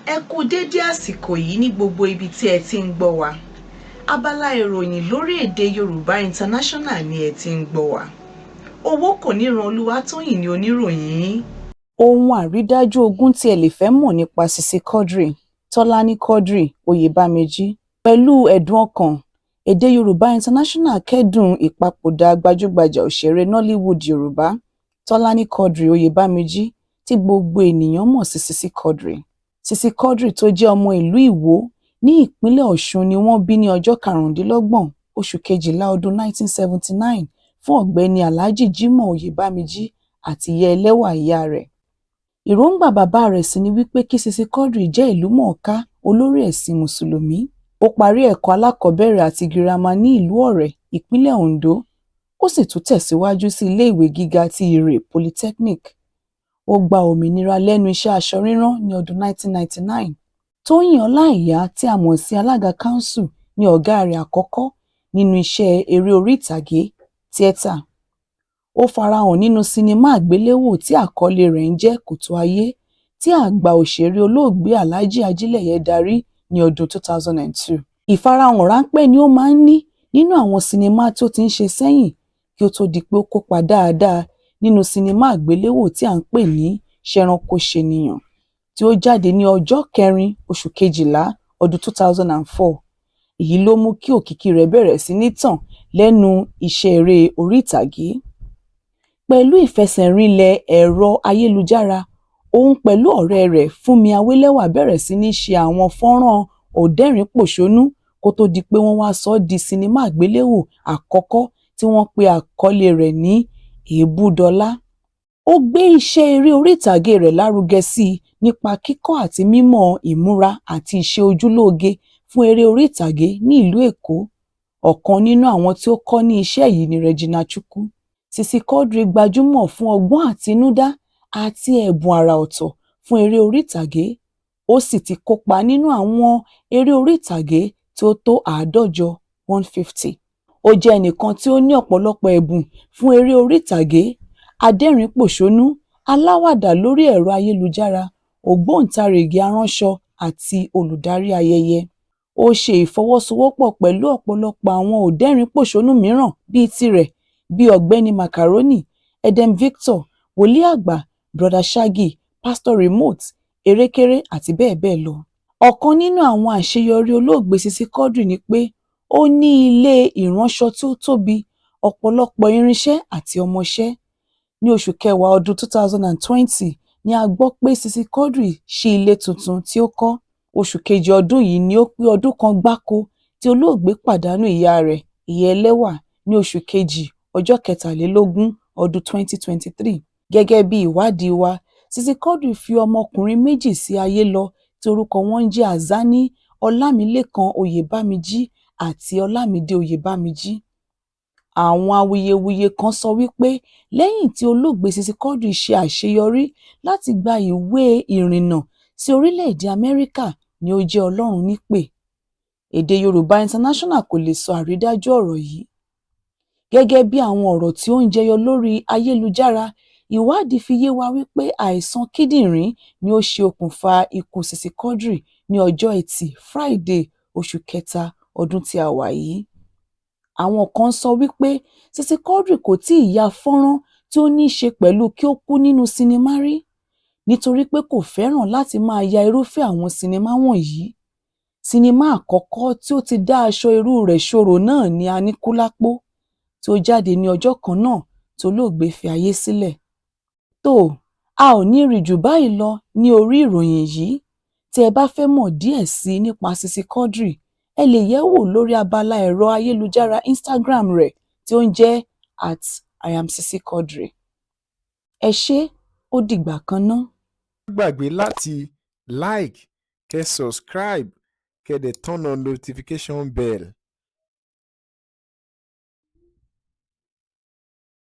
Ẹ kú dédé àsìkò yìí ní gbogbo ibi tí ẹ ti ń gbọ́ wa. Abala ìròyìn lórí èdè Yorùbá International ni ẹ ti ń gbọ́ wa. Owó kò ní ran Olúwatóyìn ní oníròyìn yín. Ohun àrídájú 20 tí ẹ lè fẹ́ mọ̀ nípa Sisi Quadri, Tọ́lání Quadri Oyèbáméjì. Pẹ̀lú ẹ̀dùn ọkàn, Èdè Yorùbá International kẹ́dùn ìpapòdà gbajúgbajà òṣèré Nollywood Yorùbá, Tọ́lání Quadri Oyèbáméjì tí gbogbo ènìyàn mọ̀ sí Sisi Quadri. Sisi Quadri tó jẹ́ ọmọ ìlú Ìwó ní ìpínlẹ̀ Ọ̀ṣun ni wọ́n bí ní ọjọ́ 25, oṣù Kejìlá ọdún 1979 fún Ọ̀gbẹ́ni Alhaji Jimoh Oyèbáméjì àti ìyá Ẹlẹ́wà ìyá rẹ̀. Èròńgbà bàbá rẹ̀ sì ni wípé kí Sisi Quadri jẹ́ ìlúmọ̀ọ́ká olórí ẹ̀sìn Mùsùlùmí. Ó parí ẹ̀kọ́ alákọ̀ọ́bẹ̀rẹ̀ àti girama ní ìlú Ọ̀rẹ̀, ìpínlẹ̀ Oǹdó, ó sì tún tẹ̀síwájú sí ilé-ìwé gíga ti Ìrè Polytechnic. Ó gba òmìnira lẹ́nu iṣẹ́ aṣọ rírán ní ọdún 1999. Tóyìn Ọláìyá tí a mọ̀ sí Alága Council ni ọ̀gá rẹ̀ àkọ́kọ́ nínú iṣẹ́ eré orí-ìtàgé tíátà. Ó farahàn nínú sinimá àgbéléwò tí àkọlé rẹ̀ ń jẹ́ Kòtò Ayé tí àgbà òṣèré olóògbé Alhaji Ajílẹ̀yẹ darí ní ọdún 2002. Ìfarahàn ráńpẹ́ ni ó máa ń ní nínú àwọn sinimá tí ó ti ń ṣe sẹ́yìn kí ó tó di pé ó kópa dáadáa nínú sinimá àgbéléwò tí à ń pè ní Ṣẹranko-Ṣènìyàn tí ó jáde ní ọjọ́ 4 oṣù Kejìlá ọdún 2004. Èyí ló mú kí òkìkí rẹ̀ bẹ̀rẹ̀ sí ní tàn lẹ́nu iṣẹ́ eré orí-ìtàgé. Pẹ̀lú ìfẹsẹ̀rinlẹ̀ ẹ̀rọ ayélujára, òun pẹ̀lú ọ̀rẹ́ rẹ̀ Fúnmi Awẹ́lẹ́wà bẹ̀rẹ̀ sí ní ṣe àwọn fọ́nràn ọdẹ́rìnínpòṣónú kó tó di pé wọ́n wá sọ ọ́ di sinimá àgbéléwò àkọ́kọ́ tí wọ́n pe àkọlé rẹ̀ ní Èébúdọlá. Ó gbé iṣẹ́ eré orí-ìtàgé rẹ̀ lárugẹ sí i nípa kíkọ́ àti mímọ̀ ìmúra àti ìṣe ojú lóge fún eré orí-ìtàgé ní ìlú Èkó. Ọ̀kan nínú àwọn tí ó kọ́ ní iṣẹ́ yìí ni Regina Chukwu. Sisi Quadri gbajúmọ̀ fún ọgbọ́n àtinúdá àti ẹ̀bùn àrà ọ̀tọ̀ fún eré orí-ìtàgé, ó sì ti kópa nínú àwọn eré orí-ìtàgé tí ó tó 150 150. Ó jẹ́ ẹnìkan tí ó ní ọ̀pọ̀lọpọ̀ ẹ̀bùn fún eré orí-ìtàgé, adẹ́rìnínpòṣónú, aláwàdà lórí ẹ̀rọ ayélujára, ògbóǹtarìgì aránṣọ àti olùdarí ayẹyẹ. Ó ṣe ìfọwọ́sowọ́pọ̀ pẹ̀lú ọ̀pọ̀lọpọ̀ àwọn ọdẹ́rìnínpòṣónú mìíràn bíi tirẹ̀ bíi Ọ̀gbẹ́ni Macaroni, Edem Victor, Wòlíì Àgbà, Brother Shaggy, Pastor Remote, Erékéré àti bẹ́ẹ̀ bẹ́ẹ̀ lọ. Ọ̀kan nínú àwọn àṣeyọrí olóògbé Sisi Quadri ni pé ó ní ilé ìránṣọ tí ó tóbi, ọ̀pọ̀lọpọ̀ irinṣẹ́ àti ọmọṣẹ́. Ní oṣù kẹwàá ọdún 2020 ni a gbọ́ pé Sisi Quadri ṣí ilé tuntun tí ó kọ́. Oṣù kejì ọdún yìí ni ó pé ọdún kan gbáko tí olóògbé pàdánù ìyá rẹ̀, Ìyá Ẹlẹ́wà, ní oṣù kejì ọjọ́ 23, ọdún 2023. Gẹ́gẹ́ bí ìwádìí wa, Sisi Quadri fi ọmọkùnrin méjì sí ayé lọ tí orúkọ wọn ń jẹ́ Azani Ọlámilékan Oyèbáméjì àti Ọlámídé Oyèbáméjì. Àwọn awuyewuye kan sọ wípé lẹ́yìn tí olóògbé Sisi Quadri ṣe àṣeyọrí láti gba ìwé ìrìnnà sí orílẹ̀-èdè Amẹ́ríkà ni ó jẹ́ Ọlọ́run nípè. Èdè Yorùbá International kò lè sọ àrídájú ọ̀rọ̀ yìí. Gẹ́gẹ́ bí àwọn ọ̀rọ̀ tí ó ń jẹyọ lórí ayélujára, ìwádìí fi yé wa wípé àìsàn kíndìnrín ni ó ṣe okùnfà ikú Sisi Quadri ní ọjọ́ Ẹtì Friday, oṣù kẹta ọdún tí a wà yìí. Àwọn kan sọ wípé Sisi Quadri kò tíì ya fọ́nrán tí ó ní ṣe pẹ̀lú kí ó kú nínú sinimá rí, nítorí pé kò fẹ́ràn láti máa ya irúfẹ́ àwọn sinimá wọ̀nyí. Sinimá àkọ́kọ́ tí ó ti dá aṣọ irú rẹ̀ ṣorò náà ni Aníkúlápó, tí ó jáde ní ọjọ́ kan náà tí olóògbé fi ayé sílẹ̀. Tó, a ò ní rí jù báyìí lọ ní orí ìròyìn yìí. Tí ẹ bá fẹ́ mọ̀ díẹ̀ síi nípa Sisi Quadri, ẹ lè yẹ̀ẹ́ wò lórí abala ẹ̀rọ ayélujára Instagram rẹ̀ tí ó ń jẹ́ @IamSisiQuadri. Ẹ ṣé, ó dìgbà kan ná. Má gbàgbé láti like, kẹ́ subscribe, kẹ́ dẹ̀ turn on notification bell.